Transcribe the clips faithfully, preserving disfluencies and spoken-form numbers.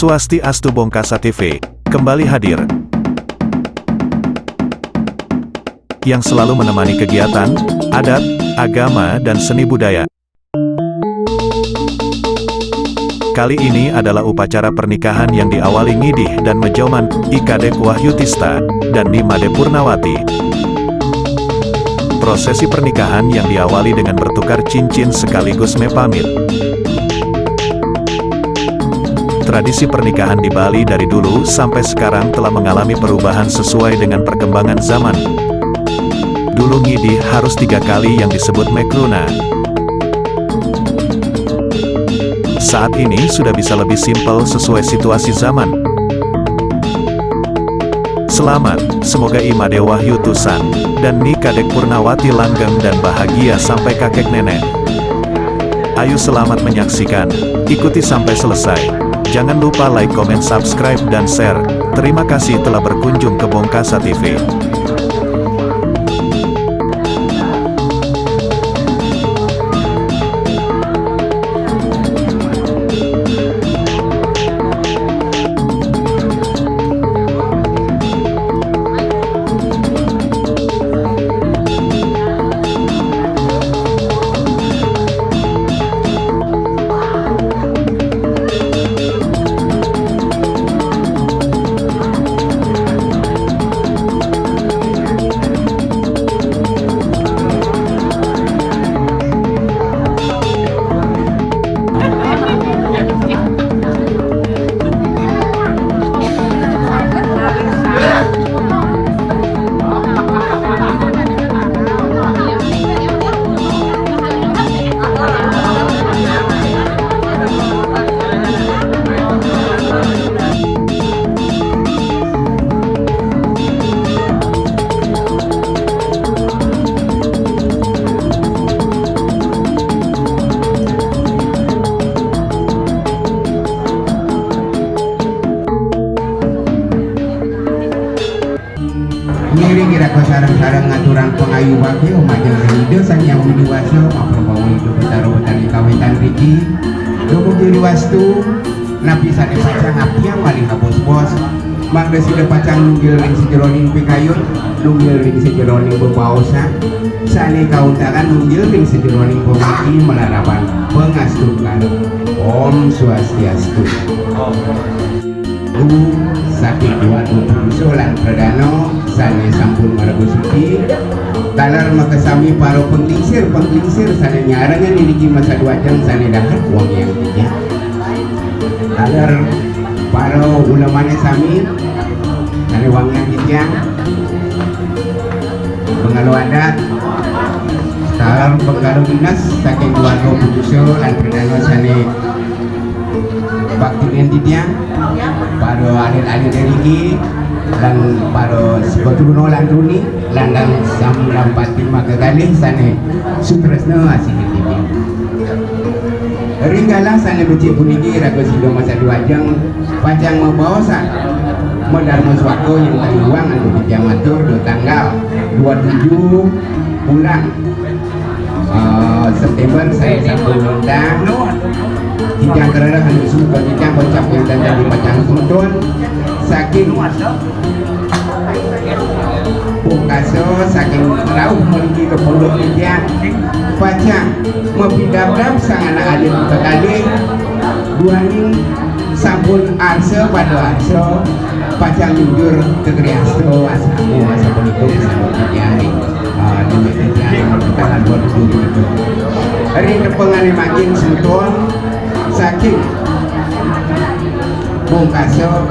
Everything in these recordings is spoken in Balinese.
Swastiastu, Bongkasa T V kembali hadir. Yang selalu menemani kegiatan, adat, agama, dan seni budaya. Kali ini adalah upacara pernikahan yang diawali ngidih dan mejoman, I Kadek Wahyu Tista, dan Ni Made Purnawati. Prosesi pernikahan yang diawali dengan bertukar cincin sekaligus mepamit. Tradisi pernikahan di Bali dari dulu sampai sekarang telah mengalami perubahan sesuai dengan perkembangan zaman. Dulu ngidih harus tiga kali yang disebut mekruna. Saat ini sudah bisa lebih simpel sesuai situasi zaman. Selamat, semoga I Made Wahyu Tusan dan Ni Kadek Purnawati langgeng dan bahagia sampai kakek nenek. Ayo selamat menyaksikan, ikuti sampai selesai. Jangan lupa like, comment, subscribe, dan share. Terima kasih telah berkunjung ke Bongkasa T V. Ngiring ira ka sareng-sareng ngaturang pangayu bagya majeng ring Ida Sang Hyang Widhi Wasa, maprabhawa Ida Betara Betari kawitan riki. Dumugi riwastu, napi sane pacang apiang malih kabos-bos, mangda sida pacang nunggil ring sajeroning pikayun, nunggil ring sajeroning bebaosan, sane kauntaran nunggil ring sajeroning pamriki malarapan pangastukan. Om Swastiastu. Saking keluarga purusa lan pradana sane sampun marga suci, taler makasami para panglingsir-panglingsir sane nyarengin iriki masadu ajeng sane dahat wangiang titiang. Taler para ulemane sami sane wangiang titiang, pengalo adat, taler pengalo dinas saking keluarga purusa lan pradana sane bakti ring titiang, para alit-alit iriki, lan para semeton lan runi, lan, lan sami lan pati makakalih sane sutresna asih ring titiang. Ring galah sane becik puniki raga sida masadu ajeng pacang mabaosan madarma suaka yang tangguang antuk titiang matur, di tanggal dua tujuh bulan Ah, September sane sampun lintang. Titiang karana anu suka titiang kocap wenten dadi pacang semeton. Saking pungkasa, saking rauh mriki ka pondok titiang pacang mapidabrab sang anak alit kekalih duaning sampun arsa pada arsa pacang jujur ka griasta asrama sapunika sampun titiang. Ah, niki titiang tanggal dua tujuh punika. Ring tepengane mangkin semeton saking pungkasa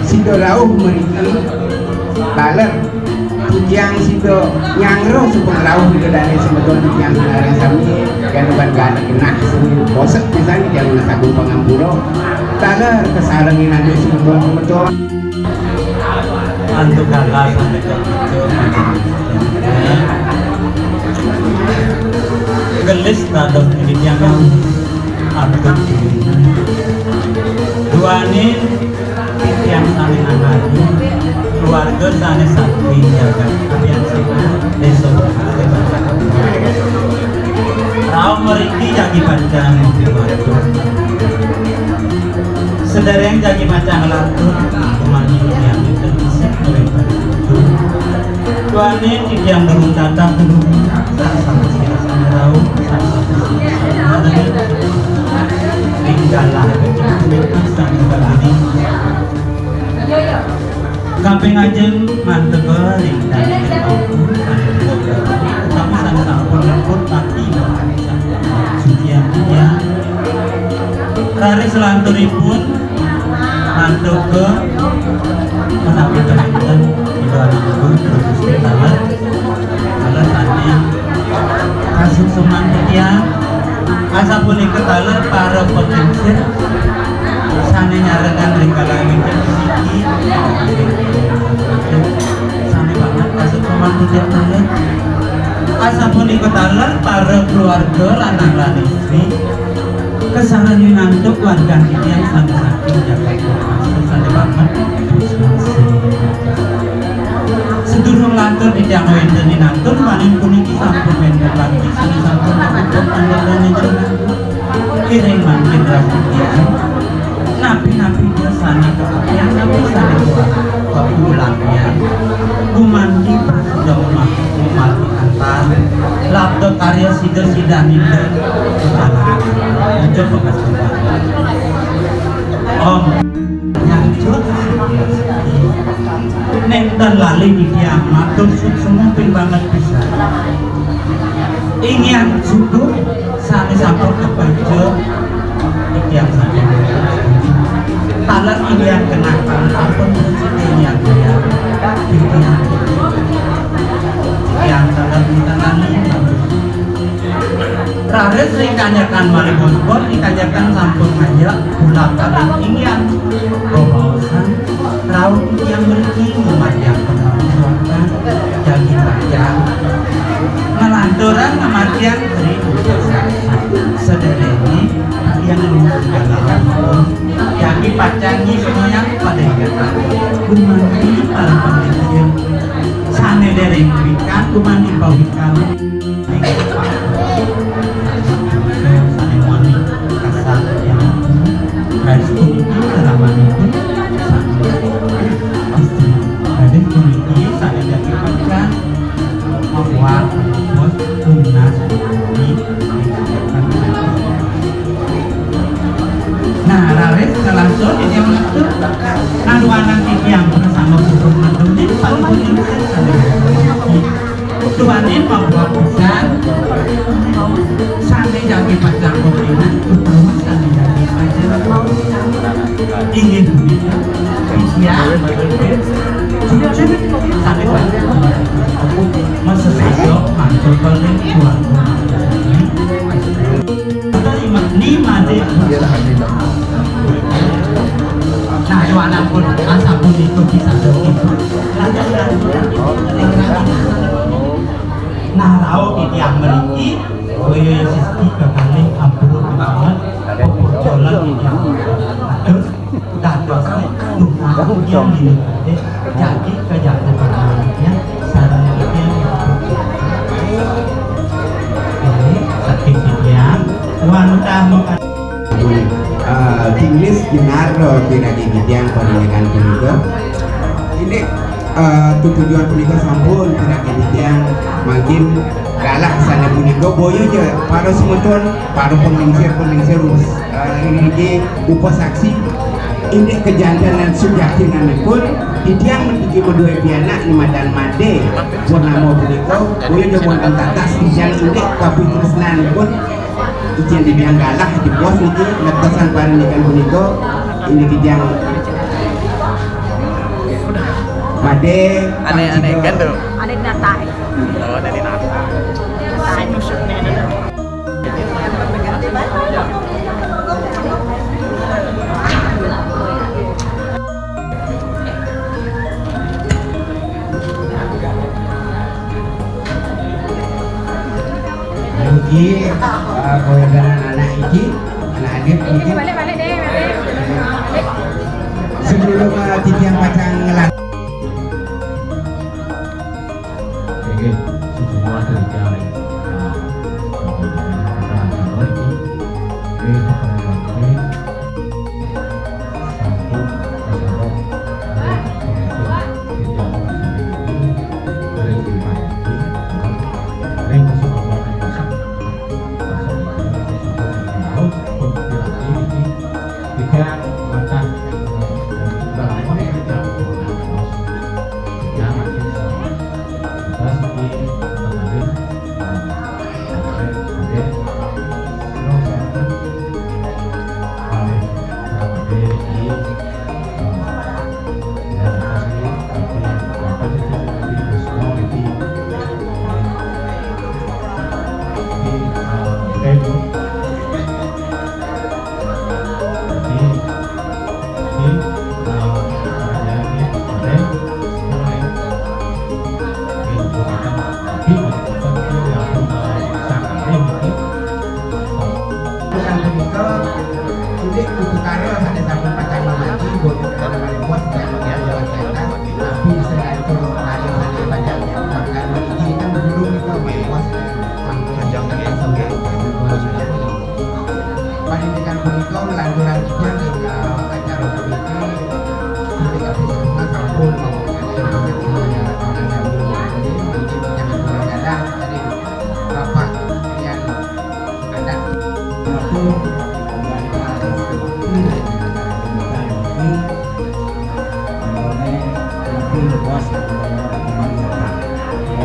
sida rauh mriki taler titiang sida nyanggra suba rauh ida dane semeton titiang sinareng sami, yan uban gana genah sami bosek pisan titiang nunas agung pangampura. Taler kasarengin antuk semeton-semeton. Antuk galah sane kapitu. Gelis dados titiang antuk duaning titiang sane angayu, keluarga sane sakti jagat Abiansina, Desa Bekasi, Kecamatan Rauh mriki jagi pacang matur. Sadéréng jagi pacang nglantur, kumaha titiang nénten isih urip. Duaning titiang durung tatap dulu, sang sampun sira sané rauh, sang sampun sira sané rauh. Ring galah kecil punika sang geni. Kaping ajeng manteba ring dané, utawi sang sampun luput pati. Sucian titiang. Raris selanturipun mantuk ke menawi kemanten Ida Anak Agung Gusti Taler, taler sané kasukseman titiang. Asapunika taler para panglingsir sané nyarengan ring galah niki sané banget kasukseman titiang taler. Asapunika taler para keluarga lanang lan istri. Kasarengin antuk wargan titiang sané saking jagat Kota sané banget. Sedurung lantur titiang wénten inantuk, malih puniki sampun wénten wargi sané sampun kakutuk andalan inantuk. Iring mangkin ras titiang, napi-napi sané kaapian, napi sané kurang kapiwulangian, gumanti prasida memaku, gumanti antar, labda karya sida-sidaning. Aja pangastungkara. Om. Nyancut. Nénten lali titiang matur suksma ping banget pisan. Inggian syukur sané sampun kapanca titiang sampun. Taler inggian kenakan ampun sida inggian titiang. Titiang. Titiang taler nénten lali. Raris ring kanjekan malih bonbon, ring kanjekan sampun nganjak, pulang kalih inggian. Bebaosan, rauh titiang mriki ngumargiang pangampuratan, jagi pacang nglanturang ngamargiang Tri Upacarya. Sadéréngé titiang nunas kalawan, jagi pacang nyihnayang padaingatan. Gumanti para panglingsir sané déréng wikan, gumanti pawikan. Sané wani kasar yang raris puniki keramanipun sané istri. Raris puniki sané dadi pacar mabuat bos tunas di. Nah, raris kalangsung titiang matur. Kaduanan titiang prasangga puput matur di paling sané. Tuanin mabuat pisan, sané jagi pacang kopinan, utawi sané jagi pacang. Inggih punika, titiang, cucu, sané pacang. Masesaya mantuk balik keluarga. Ni madé. Nah, yo anak pun asapunika bisa. Nah, rauh titiang mriki, kaya Sisti kekalih ampura banget, puput jalan titiang. Aduh, dados, tuhan titiang dini kadé, jagi kajatuhan titiang, sareng titiang. Ini saking titiang, wantah maka- Eh, Tinglis jenar, eh, pinagi titiang panjenengan punika. Ini, eh, tutujuan punika sampun pinagi titiang mangkin galah sané punika boya ja para semeton, para panglingsir-panglingsir, eh, iniki upasaksi. Indik kajantenan sujatinanipun titiang mriki madué pianak ni madan Madé Purnama punika, boya ja wonten tatas titiang indik kapitresnanipun. Ijin titiang galah di pos niki, lepesan parindikan punika, ini titiang Madé. Ané-ané kan tuh. Ané nataé. Oh, ané nataé. Nataé. Niki, eh, kawedanan anak iki, anak adit iki. Balik, balik deh, balik. Sebelum, eh, titiang pacang ngelar. Oke, sesuai dari jari. Nah, oke, oke.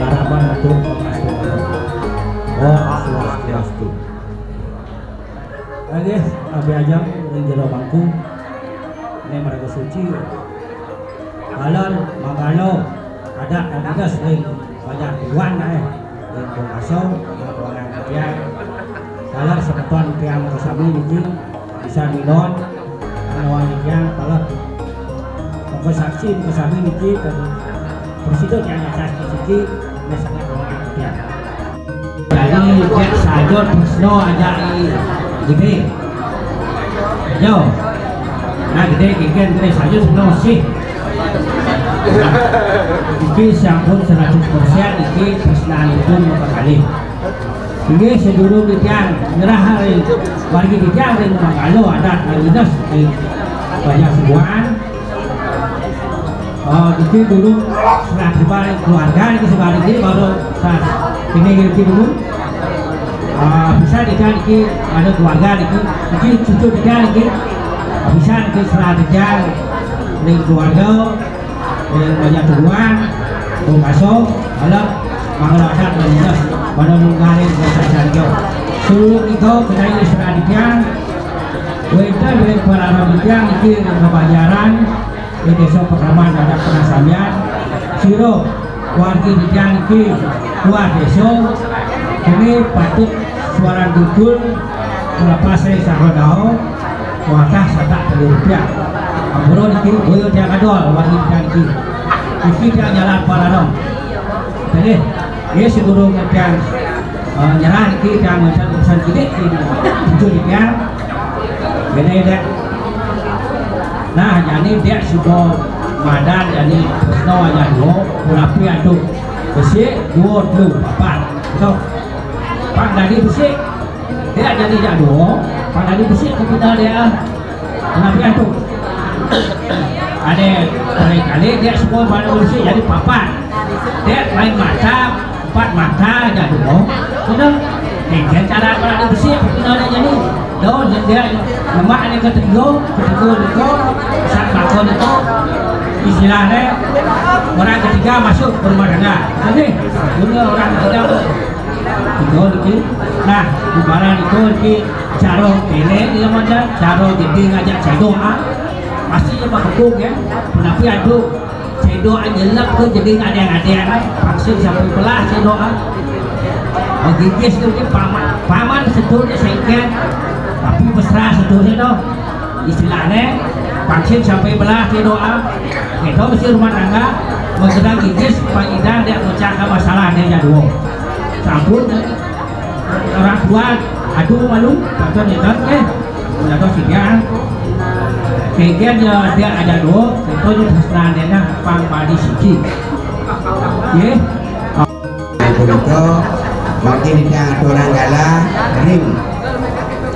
Harapan untuk pemastian. Om Swastiastu. Oke, abdi ajeng ring jero bangku. Ini mereka suci. Taler, manggala, adat dan dinas ring banjar tuan, eh. Ring pungkaso, ring tiang. Taler semeton tiang kasami niki, bisa dinon, anu tiang, taler. Mangko saksi, mangko sami niki, dan presiden yang atas niki, ini sangat mengenal tiang. Jadi, cek sajo Trisno aja ini gede. Yo. Nah, gede, gede, gede sajo Trisno sih. Iki sampun seratus persen iki tresnanipun makakalih. Inggih, sedurung titiang nyerah ring wargi titiang ring manggala adat ring dinas ring Banjar Sebuan. Eh, mungkin dulu serah terima keluarga ini sebagai ini baru serah ini ngerti dulu. Eh, bisa dikatakan ini ada keluarga ini, mungkin cucu kita ini bisa ini serah terima dari keluarga, dari banyak tuan, bungkaso, kalau manggala adat dan dinas pada mungkarin dan saja. Seluruh kita kedai serah terima, wénten ring para rabityang niki ring Kebanjaran, ring Désa Pakraman Adat Penasamian, sira wargi titiang niki luar désa, kene patut suaran gugul melepas ring saha dao, wantah satak telu rupiah. Ampura niki boya tiang kadol wargi titiang niki. Niki tiang nyalad paranom. Jadi, ya, si guru ngertian, eh, nyerah niki tiang macam urusan kidik di tujuh tiang. Beda ya, Dek. Nah, jani Dek sudah madan, jani Tresno aja dua, purapi adu. Besik, dua, dua, papat. Itu. Pak Dadi besik. Dek jani jak dua, Pak Dadi besik ke kita dia. Kenapa ya tu? Ada kali-kali dia semua pada urusi jadi papat. Dia main mata, empat mata aja dulu. Sudah, mungkin cara pada besi, apa kena ada jadi. Daun yang dia lemak ni ketiga, ketiga itu, saat bakal itu, istilahnya orang ketiga masuk ke rumah tangga. Jadi, guna orang ketiga. Itu niki. Nah, di mana itu niki cara kene dia macam cara jadi ngajak cedok ah. Pasti dia bakal ya. Tapi ada cedok aja lah ke jadi ada-ada lah. Vaksin sampai belah cedok ah. Gigis tu dia paman, paman setuju sengket. Tapi mesra setuju tu. Istilahnya vaksin sampai belah cedok ah. Kita mesti rumah tangga mengenang gigis, pangidan dia pecahkan masalah dia jadual. Sampun orang tua, aduh malu, patut nyetan ke. Udah tahu sih dia. Kengken dia, dia ada dua, itu di pesanan dia nah pang padi siji. Ye. Punika mangkin ingkang aturang galah ring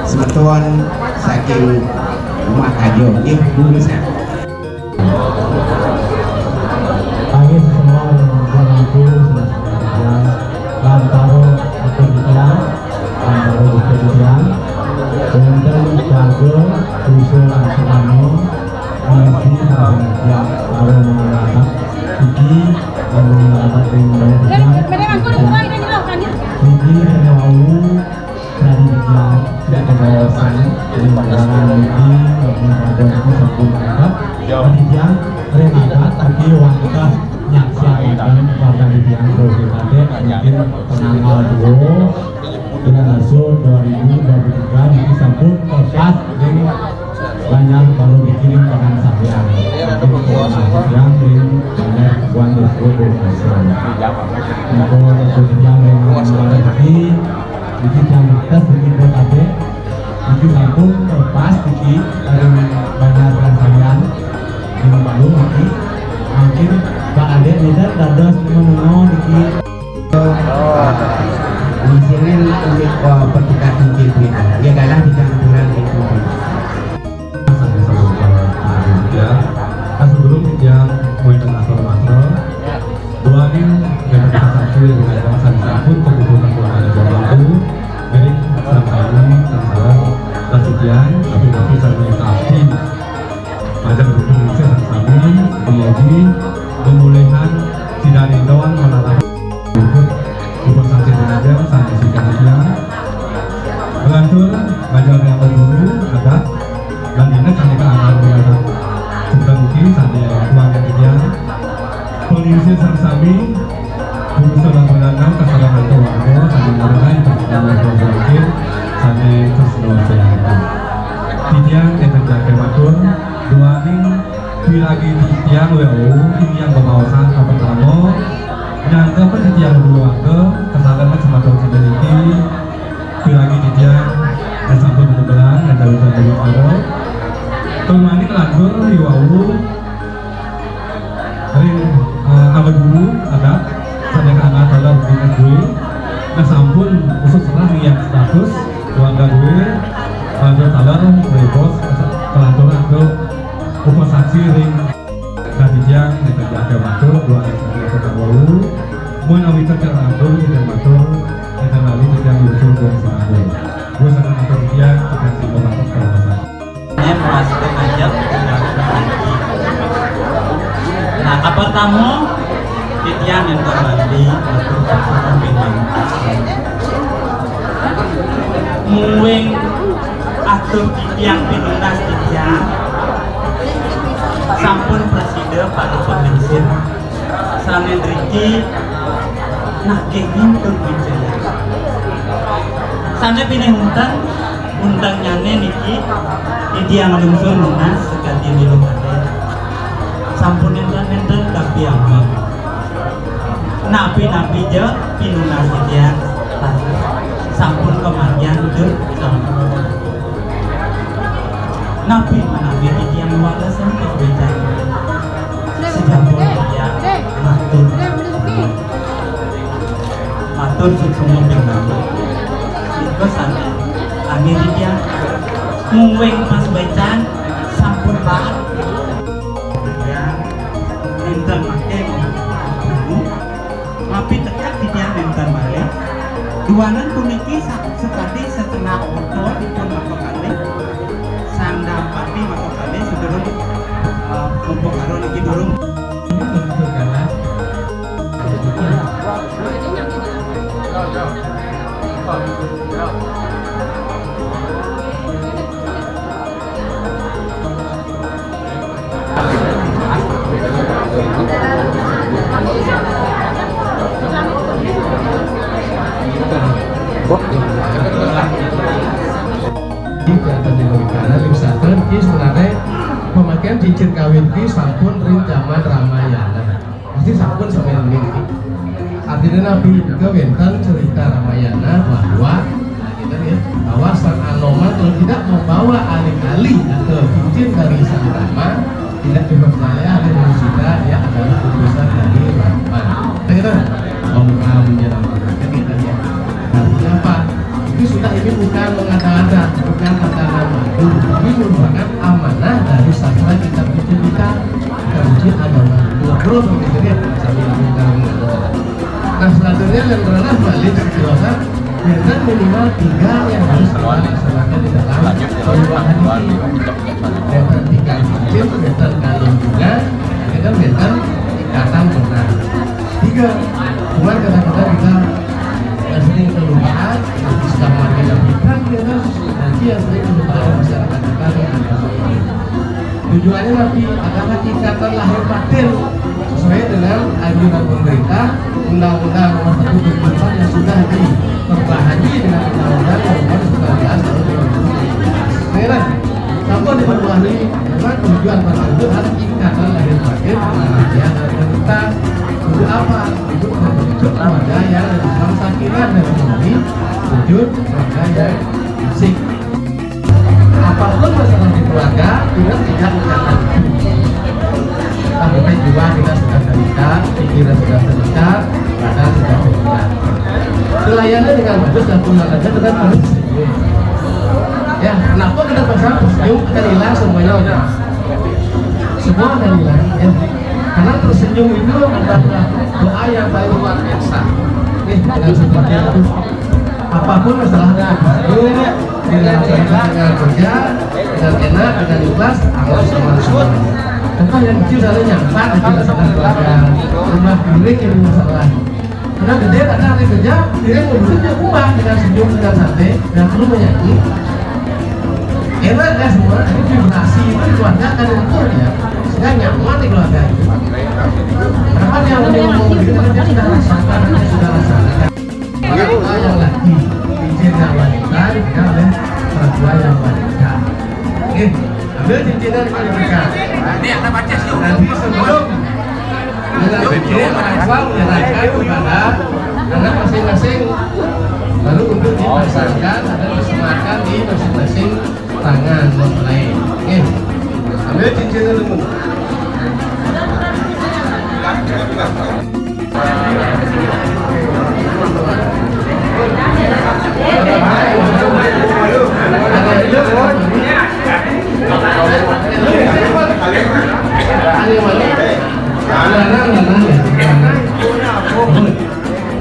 semeton saking rumah kajo. Nggih, dulu saya. Angin semua yang mengangkul semesta lantaro akademia, lantaro akademia, wonten warga desa lan semana, misi dan yang para mengarabat, iki, para mengarabat ring bawah hujan, iki, hanya wau, Pradipya, tidak kebawasan, di malangan niki, bagi pada itu sampun mantap. Pradipya, renabat, tapi wantah nyaksian dan pada Pradipya, terus kita mungkin tanggal dua bulan Rasul dua ribu dua puluh tiga, niki sampun lepas di Banjar baru dikirim dengan sampean. Mungkin yang di Banjar buan Rasul dua puluh tiga. Mungkin yang di Banjar lagi, niki jam tes niki buat adik. Niki sampun lepas niki dari banyak perasaan. Ini baru niki. Mungkin Pak Adik niki dados menengok niki. Di sini, eh, pertukaran niki. Dia galah di campuran niki. Saya sampaikan, ya. Nah, sebelum dia mulai dengan asal masuk, doain dan kita sampai dengan yang sampun kebutuhan keluarga dan keluarga dari sampai ini, sampai kasihan, tapi tapi sampai tapi pada buku Indonesia sampai ini, kemudian pemulihan Ini, guru salam pelayanan, kasalahan keluarga, saling mengenai, pertama keluarga mungkin, saling tersenyum sayang. Titiang, kita jaga matur, dua ning, pilagi titiang, W O, ini yang bermawasan, apa pertama, nyangka apa titiang dua ke, kesalahan sama tuan sendiri, pilagi titiang, dan sampun kebetulan, dan dari tuan dulu ada. Kemarin lantur, W O, ring, eh, Abah Guru, ada, sadaya anak taler dinas duwe. Nah, sampun usut serah yang status, keluarga duwe, keluarga taler, repos, kelanturan ke upasaksi ring. Nah, titiang, kita jaga matur, dua hari sekali kita wau. Mun awita cara atur, kita matur, kita lali, kita nyusul dari sana. Gue sana matur titiang, kita sih matur kalau masalah. Saya merasa ngajak. Nah, kabar tamu, titiang yang kembali, untuk pasukan bintang. Muing atur titiang pinunas titiang. Sampun prasida para pemimpin. Sané driki nagih nuntun wijaya. Sané pinih unteng, untengnyane niki titiang lungsur nunas sakadi milu kadén. Sampun nénten-nénten tapi amang. Napi-napi ja pinunas titiang sampun kamargiang, sampun. Napi manawi titiang wales sampun bécang. Sajampun titiang matur. Matur suksma ping kalih. Nika sané angin titiang. Muing pas bécang sampun laat. Titiang nénten mangke mangku. Mapi tekek titiang nénten malih. Duaning puniki sa-, sakadi setengah oto dipun maka kalih. Sang Dampati maka kalih sedurung, eh, mumpung karo niki durung. Ini bentuk galah. Ini kelihatan di Amerika, ring sastra niki sebenarnya pemakaian cincin kawin niki sampun ring zaman Ramayana. Pasti sampun sampai ini. Artinya napi ke wénten cerita Ramayana bahwa kita ya, bahwa Sang Anoman kalau tidak membawa alih-alih atau cincin dari Sang Rama, tidak dipercaya oleh manusia dia adalah utusan dari Rama. Kita gitu, Om Ram Jalan kita ya. Artinya apa? Itu sudah, ini bukan mengada-ada, bukan kata nama. Ini merupakan amanah dari sastra kita, kita, kita, kita agama. Dua puluh sampai jadi sambil kita. Nah, selanjutnya yang pernah balik ke dewasa, ya kan, minimal tiga yang harus kita laksanakan di dalam pernikahan ini. Bénten tiga cincin, bénten kalung bunga, ya kan, bénten ikatan benang. Tiga, cuman kadang-kadang kita yang sering kelupaan, nanti sudah mati dan hitam, ya kan, nanti yang sering kelupaan masyarakat kita yang ada. Tujuannya nanti adalah ikatan lahir batin sesuai dengan anjuran pemerintah, Undang-Undang Nomor Satu Tahun dua ribu delapan yang sudah diperbaharui dengan Undang-Undang Nomor Sembilan Belas Tahun dua ribu tujuh belas. Ini kan, tanpa diperbaharui, memang tujuan pertama itu adalah ikatan lahir batin antara dia dan pemerintah. Untuk apa? Untuk membentuk keluarga yang lebih bangsa kira dan ekonomi, wujud keluarga yang asik. Apapun masalah di keluarga, kita tidak akan. Sampai jiwa kita sudah terikat, pikiran sudah terikat, badan sudah terikat. Pelayanan dengan bagus dan pulang aja dengan terus. Ya, kenapa kita pasang tersenyum akan hilang semuanya, udah. Semua akan hilang, ya. Karena tersenyum itu adalah doa yang paling luar biasa. Nih, dengan seperti itu. Apapun masalahnya, tersenyum, dengan, dengan kerja, dengan enak, dengan ikhlas, Allah sama semua. Contoh yang kecil saja, nyampan aja masalah keluarga, rumah, piring yang masalah. Karena gede, kadang hari kerja, piring ngurusin dia ubah dengan senyum, dengan santai, dan perlu menyanyi. Enak kan semua, tapi vibrasi itu di keluarga akan luntur ya. Sehingga nyaman di keluarga itu. Kenapa dia mau ngomong begitu? Ambil cincinnya, kita diberikan. Ini ada baca sih. Nanti sebelum dengan cincin, orang tua menyerahkan kepada anak masing-masing. Lalu untuk dipasangkan atau disematkan di masing-masing tangan mempelai. Oke. Ambil cincinnya dulu.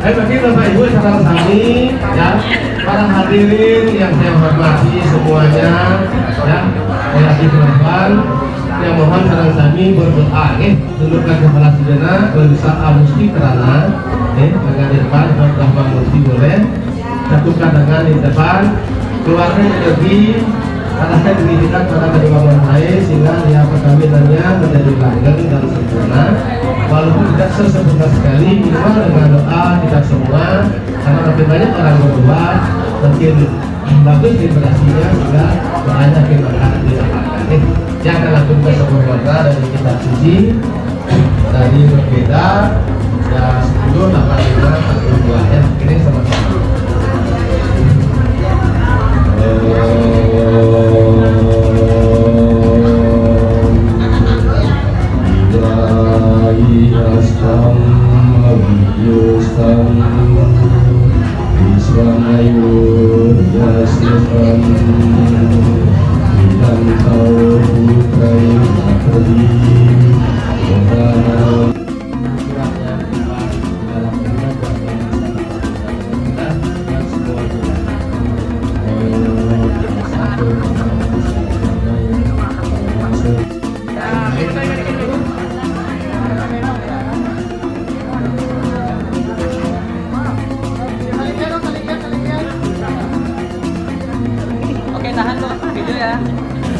Ayo, bagi Bapak Ibu sareng sami, ya, para hadirin yang saya hormati semuanya, ya, saya Haji Firman, yang mohon sareng sami berdoa, eh, tundukkan kepala sejenak, berdoa musti kerana, eh, dengan depan, berdoa musti boleh, satukan tangan di depan, keluarkan energi, arahkan diri kita kepada kedua mempelai sehingga dia perkawinannya menjadi langgeng dan sempurna. Walaupun tidak sesempurna sekali, minimal dengan doa kita semua, karena makin banyak orang berdoa, makin bagus vibrasinya sehingga doanya makin mantap didapatkan. Eh, dia akan langsung ke sebuah mantra dari kitab suci, dari berbeda, ya, sepuluh, delapan, lima, empat puluh dua, ya. Ini sama-sama. Ilahi astam abiyustam Iswamayu yastam Idam tau putrai atri Odana. Oke, tahan, Bu. Video ya.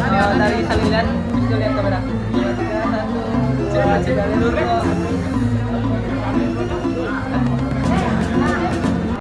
Eh, dari saling lihat, video lihat kamera. Dua, tiga, satu, dua, tiga, dua.